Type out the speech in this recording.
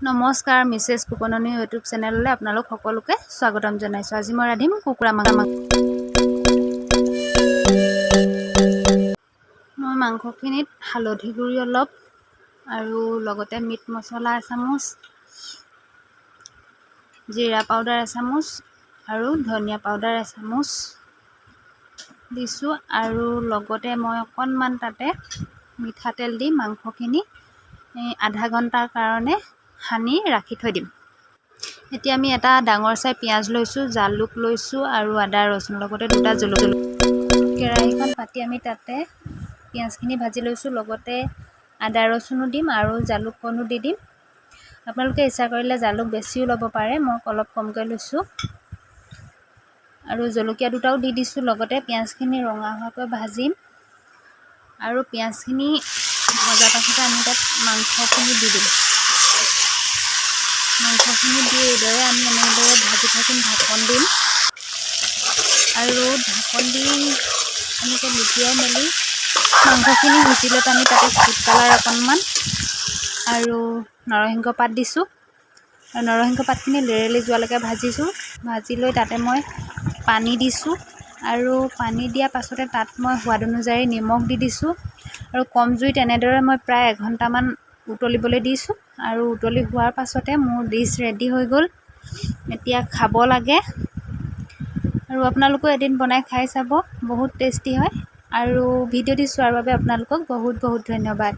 নমস্কাৰ, Mrs Phukanani YouTube চেনেললৈ আপোনালোক সকলোকে স্বাগতম জনাইছোঁ। আজি মই ৰান্ধিম কুকুৰা মাংস। মই মাংসখিনিত হালধি গুড়ি অলপ আৰু লগতে মিট মছলা এচামুচ, জিৰা পাউডাৰ এচামুচ আৰু ধনিয়া পাউডাৰ এচামুচ দিছোঁ আৰু লগতে মই অকণমান তাতে মিঠাতেল দি মাংসখিনি আধা ঘণ্টাৰ কাৰণে সানি ৰাখি থৈ দিম। এতিয়া আমি এটা ডাঙৰ চাই পিঁয়াজ লৈছোঁ, জালুক লৈছোঁ আৰু আদা ৰচুন, লগতে দুটা জলকীয়া। কেৰাহীখন পাতি আমি তাতে পিঁয়াজখিনি ভাজি লৈছোঁ, লগতে আদা ৰচুনো দিম আৰু জালুককণো দি দিম। আপোনালোকে ইচ্ছা কৰিলে জালুক বেছিও ল'ব পাৰে, মই অলপ কমকৈ লৈছোঁ। আৰু জলকীয়া দুটাও দি দিছোঁ। লগতে পিঁয়াজখিনি ৰঙা হোৱাকৈ ভাজিম আৰু পিঁয়াজখিনি ভজাৰ পাছতে আমি তাত মাংসখিনি দি দিম। মাংসখিনি দি এইদৰে আমি এনেদৰে ভাজি থাকিম, ঢাকন দিম আৰু ঢাকন দি এনেকৈ লুটিয়াই মেলি মাংসখিনি সিজিলত আমি তাতে ফুড কালাৰ অকণমান আৰু নৰসিংহ পাত দিছোঁ আৰু নৰসিংহ পাতখিনি লেৰেলি যোৱালৈকে ভাজিছোঁ। ভাজি লৈ তাতে মই পানী দিছোঁ আৰু পানী দিয়াৰ পাছতে তাত মই সোৱাদ অনুযায়ী নিমখ দি দিছোঁ আৰু কম জুইত এনেদৰে মই প্ৰায় এঘণ্টামান উতলিবলৈ দিছোঁ আৰু উতলি হোৱাৰ পাছতে মোৰ ডিছ ৰেডি হৈ গ'ল। এতিয়া খাব লাগে আৰু আপোনালোকেও এদিন বনাই খাই চাব, বহুত টেষ্টি হয়। আৰু ভিডিঅ'টি চোৱাৰ বাবে আপোনালোকক বহুত বহুত ধন্যবাদ।